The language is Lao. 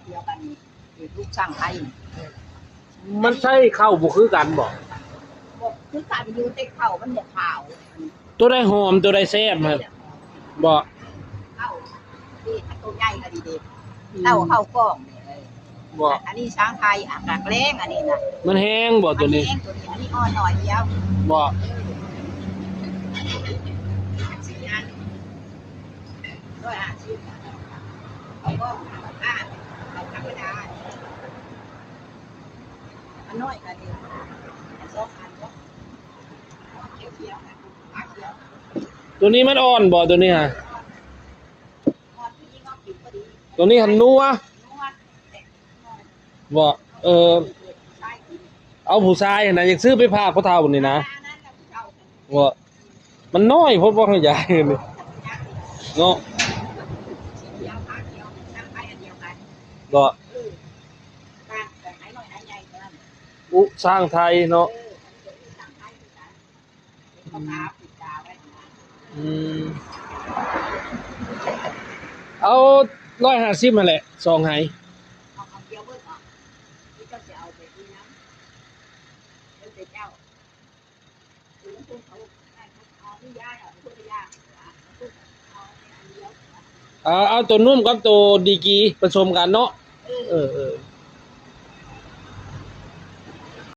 ດຽວກັນນີ້ ລູກຊ່າງໄທ ມັນໃຊ້ເຂົ້າບໍ່ຄືກັນບໍ່? ບໍ່ຄືກັນຢູ່ ແຕ່ເຂົ້າມັນບໍ່ຂາວ. ຕົວໃດຫອມ ຕົວໃດແຊບຫັ້ນບໍ່? ເຂົ້ານີ້ ໂຕໃຫຍ່ກໍດີເດ້ ເຕົ້າເຂົ້າກ້ອງນີ້ເລີຍ. ບໍ່ ອັນນີ້ຊ່າງໄທ ອາກາດແລງ ອັນນີ້ນະ. ມັນແຮງບໍ່ຕົວນີ້? ມັນແຮງຕົວນີ້ ອັນນີ້ອ່ອນໜ້ອຍດຽວ. ບໍ່ ເອີ ສີ່ອັນ ຮ້ອຍຫ້າສິບ ເອົາບໍ່? ອ່າ ເອົາທຳມະດາ ອັນນ້ອຍກໍດີ ອັນສອງອັນບໍ່? ຂຽວໆ ຂຽວ ຕົວນີ້ມັນອ່ອນບໍ່ ຕົວນີ້ຫະ? ອ່ອນ ອ່ອນ ຜູ້ຍິງເອົາກິນພໍດີ ຕົວນີ້ຫັ້ນນົວ ນົວ ບໍ່? ເອີ ເອົາຜູ້ຊາຍຫັ້ນນະ ຢາກຊື້ໄປຝາກພໍ່ເຖົ້ານີ້ນະ. ບໍ່ ມັນນ້ອຍໂພດບໍ່ ໃຫ້ຢາຍນີ້ເນາະ. ບໍ່ ອຸຊ່າງໄທເນາະ. ອືມ ເອົາຮ້ອຍຫ້າສິບຫັ້ນແຫຼະ ສອງໄຫ. ເອົາ ເອົາໂຕນຸ້ມກັບໂຕດີກີປະສົມກັນເນາະ. ເອີ ເອີ.